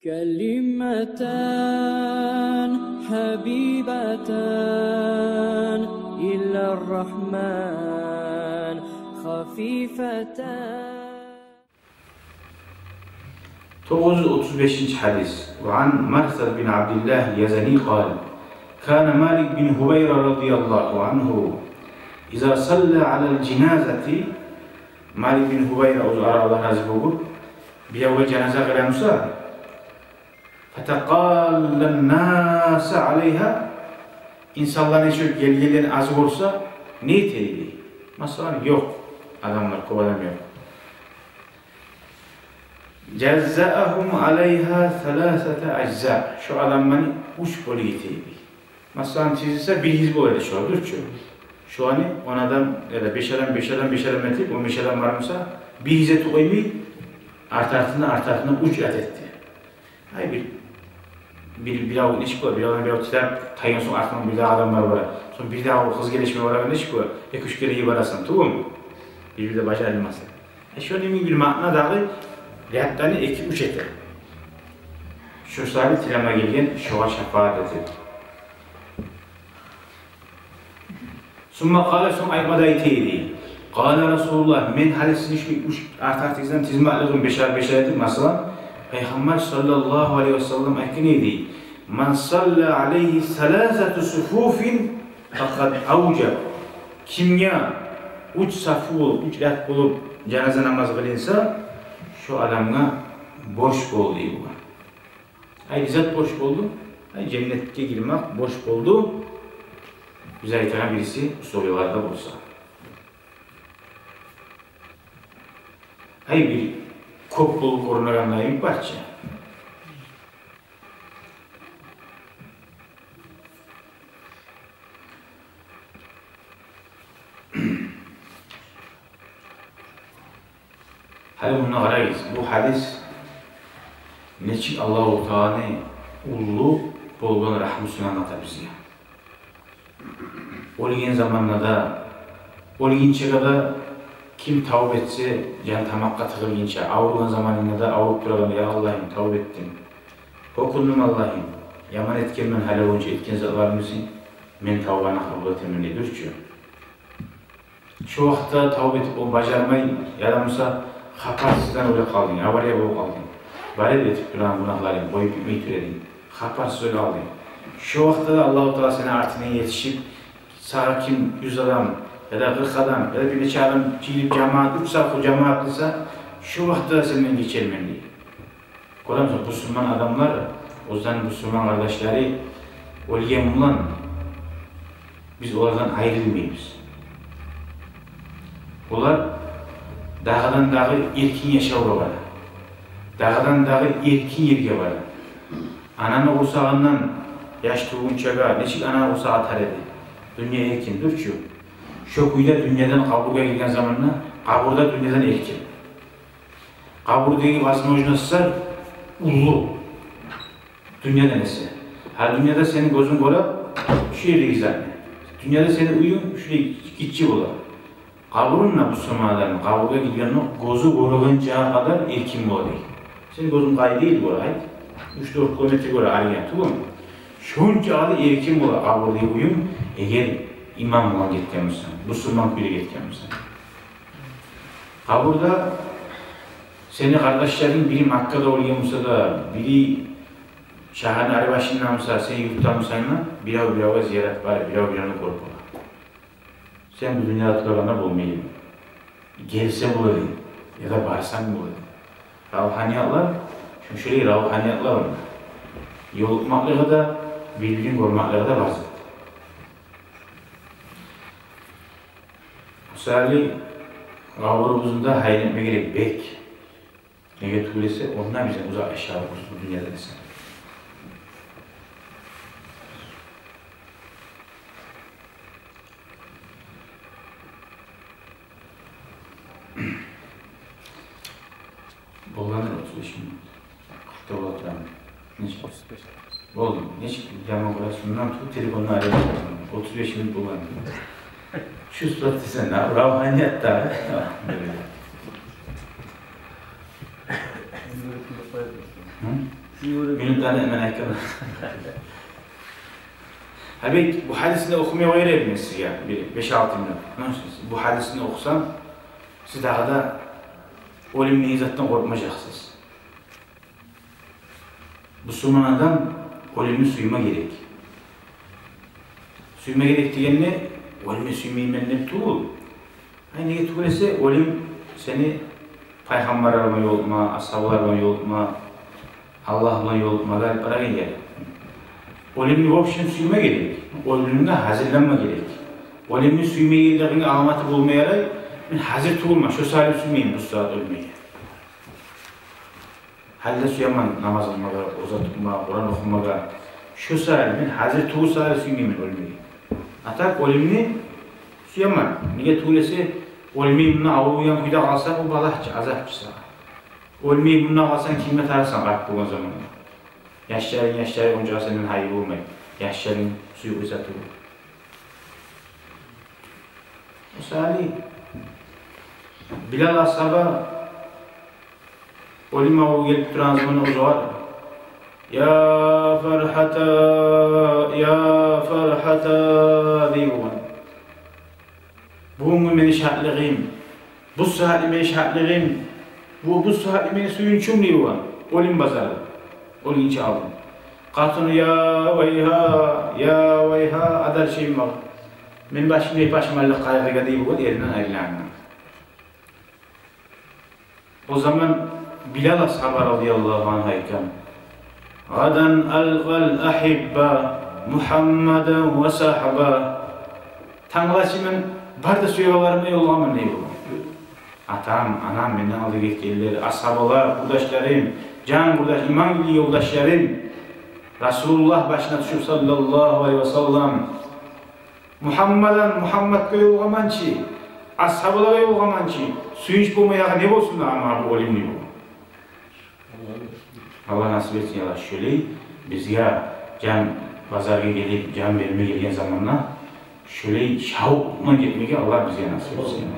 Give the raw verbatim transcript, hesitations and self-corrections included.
كلمتان حبيبتان إلى الرحمن خفيفتان. Тогъуз юз отуз бешинчи гьадис. وعن مرثد بن عبد الله اليزني قال: كان مالك بن هويرة رضي الله عنه إذا صلى على الجنازة. Малик бин Гьувайра, оьзю ара Аллагь рази болгъур, биревге жаназа къыла буса, فتقال الناس عليها, инсанланы ичи гелгенлени аз гёрсе, не эте эди? Масала, ёкъ адамлар, кёп адам ёкъ. جزأهم عليها ثلاثة أجزاء. Шо адамланы уьч бёлюк эте эди. Масала, тизилсе, бир гьиз бола эди шо, дюр чю. Шоланы он адам яда беш адам, беш адам, беш адам этип, он беш адам бар буса, бир гьиз этип къоймай, арт-артына, арт-артына уьч ряд этди. Ай, бир, бир, бирев нечик бола, биревден бирев тизип, тайгъан сонг артындан бирдагъы адам барып бара. Сонг бирдагъы къыз гелешме барагъан нечик бола, эки-уьч керен йибересен, тюгюлмю? Бир-бирде бажарылмаса. Э, шону йимик бир маъна дагъы, рядланы эки-уьч эте. Шо саялы тилеме гелген шогъар шапаат этип. ثم قال, сонг айтма да эте эди. قال رسول الله, мен гьали сизин уьч, уьч арт-артыгъыздан тизмеклигим, бешер-бешер этип, масала, Пайхаммар саллаллагьу алайгьи ва саллам айтгъан эди: من صلى عليه ثلاثة صفوف فقد أوجب. Кимге уьч сафу болуп, уьч ряд болуп жаназа намаз къылынса, шо адамгъа борч болду дей бугъар. Ай, не зат борч болду? Ай, женнетге гирмек борч болду. Биз айтагъан бириси условияларда болса. Ай, бир кёп болуп гёрюнегенлер йимик бар чы. Гьали мунда къарагъыз, бу гьадис нечик Аллагьу Тааланы уллу болгъан рагьмусун англата бизге. Оьлген заманда да, оьлгенче де ким тавба этсе, жан тамакъгъа тыгъылгъынча, авругъан заманында да, авруп турагъанда: «Я Аллагьым, тавба этдим. Гьёкюндюм, Аллагьым, яман этгенмен, гьали болгъунча этген затларым учун, мен тавбаны къабул этемен», — дей, дюр чю. Шо вакътиде тавба этип, о бажармай, яда буса хабарсыздан оьлюп къалдынг, авария болуп къалдынг. Бар эди этип турагъан гюнагьларынг, къоюп битмей тура эдинг. Хабарсыз оьлюп къалдынг. Шо вакътиде де Аллагьу Таала сени артынга етишип, сагъа ким юз адам, яда къыркъ адам, яда бир нече адам жыйылып, жамаат, уьч сафу жамаат къылса, шо вакътиде де сенден гечермен, дей. Гёремисиз, бусурман адамлар, оьзлени бусурман къардашлары оьлген булан биз олардан айрылмайбыз. Олар дагъыдан-дагъы эркин яшавгъа бара. Дагъыдан-дагъы эркин ерге бара. Ананы къурсагъындан яш тувгъунчагъа нечик ананы къурсагъы тар эди? Дюнья эркин, дюр чю. Шо кюйде дюньядан къабургъа гирген заманда, къабур да дюньядан эркин. Къабурдагъы возможностлар уллу дюньядан эсе. Гьар дюньяда сени гёзюнг гёре шу ердеги затны. Дюньяда сени уьюнг шулай гиччи бола. Къабурунг да, бусурман адамны къабургъа гиргенде гёзю гёрегенчеге къадар эркин бола, дей. Сени гёзюнг къайда эди гёре, айт? Уьч-дёрт километр гёре арыгъа, тюгюлмю? Шонча къадар эркин бола къабурдагъы уьюнг, эгер иман булан гетген бусанг, бусурман кюйде гетген бусанг. Къабурда сени къардашларынг бири Маккада оьлген буса да, бири шагьарны ари башында буса, сен юртда бусанг да, бирев-биревге зиярат бар, бирев-биревню гёрюп бола. Сен бу дюньяда турагъанда болмай эдинг. Гелсе бола эдинг, яда барсанг бола эди. Равгьаниятлар, шунчалай равгьаниятлар онда. Ёлукъмакълыгъы да, бир-бирин гёрмеклиги де бар зат. Мисали, къабурубузну да гьайын этме герек бек. Неге тюгюл эсе, онда бизин узакъ яшавубуз бу дюньядан эсе. Болгъаны отуз беш минут. Къыркъда бола турагъан. Нечик? Отуз беш. Болду. Нечик? Яман къарасындан тутуп, телефонну айландырып. Отуз беш минут болгъан. Чувствовать этесен, а, равгьаният да. Гьы? Минутланы мен айтгъан. Гьа, бек бу гьадисни охумай къояр эдим сизге бир беш-алты минут. Бу гьадисни охусам, сиз дагъы да оьлюм деген затдан къоркъмажакъсыз. Бусурман адам оьлюмню сюйме герек. Сюйме герек дегенде, оьлюмню сюймеймен деп тюгюл. Ай, неге тюгюл эсе, оьлюм сени пайхаммарлар булан ёлукъма, асгьабалар булан ёлукъма, Аллагь булан ёлукъмагъа алып барагъан ер. Оьлюмню, в общем, сюйме герек. Оьлюмге гьазирленме герек. Оьлюмню сюймейгенлигинге аламаты болма ярай: мен гьазир тюгюлмен, шо саялы сюймеймен бу сагьат оьлмеге. Гьали де сюемен намаз къылмагъа, ораза тутмагъа, Къуран охумагъа. Шо саялы, мен гьазир тюгюл саялы сюймеймен оьлмеге. А так оьлюмню сюемен. Неге тюгюл эсе, оьлмей мунда авруйгъан кюйде къалсанг, о балагь чы, азап чы сагъа. Оьлмей мунда къалсанг, кимге тарыйсан къарт болгъан заманда? Яшларынг, яшларынг ончакъы сенден гьайы болмай. Яшларынг сюйкъ эсе тюгюл. Мисалы, Билал асгьаба оьлюм авруву гелип турагъан заманда озагъар: «Я фархата, я фархата», — дей болгъан. «Бугюнгю мени шатлыгъым, бу сагьатны мени шатлыгъым, бу, бу сагьатны мени сююнчюм», — дей болгъан. Оьлюм базары. Оьлгинче алдын. Къатыны: «Я вайгьа, я вайгьа, адар шей магъа. Мени башым, башым алды къайгъыгъа», — дей болгъан, эринден айрылгъангъа. О заман Билал асгьаба радияллагьу ангьу айтгъан: «Гъадан алкъал агьибба Мугьаммадан ва сагьба». Тангала чы мен бары да сюегенлеримни ёлугъаман, дей болгъан. Атам, анам, менден алда гетгенлер, асгьабалар, къурдашларым, жан къурдаш, иман ёлдашларым, Расулуллагь башына тюшюп, саллаллагьу алайгьи ва саллам, Мугьаммадан, Мугьамматгъа ёлугъаман чы, асгьабалагъа ёлугъаман чы, сююнч болмай дагъы не болсун дагъы магъа бу оьлюм, дей болгъан. Аллагь насип этсин, я Аллагь, шолай бизге жан базаргъа гелип, жан берме гелген заманда шолай шавкъ булан гетмеге Аллагь бизге насип этсин.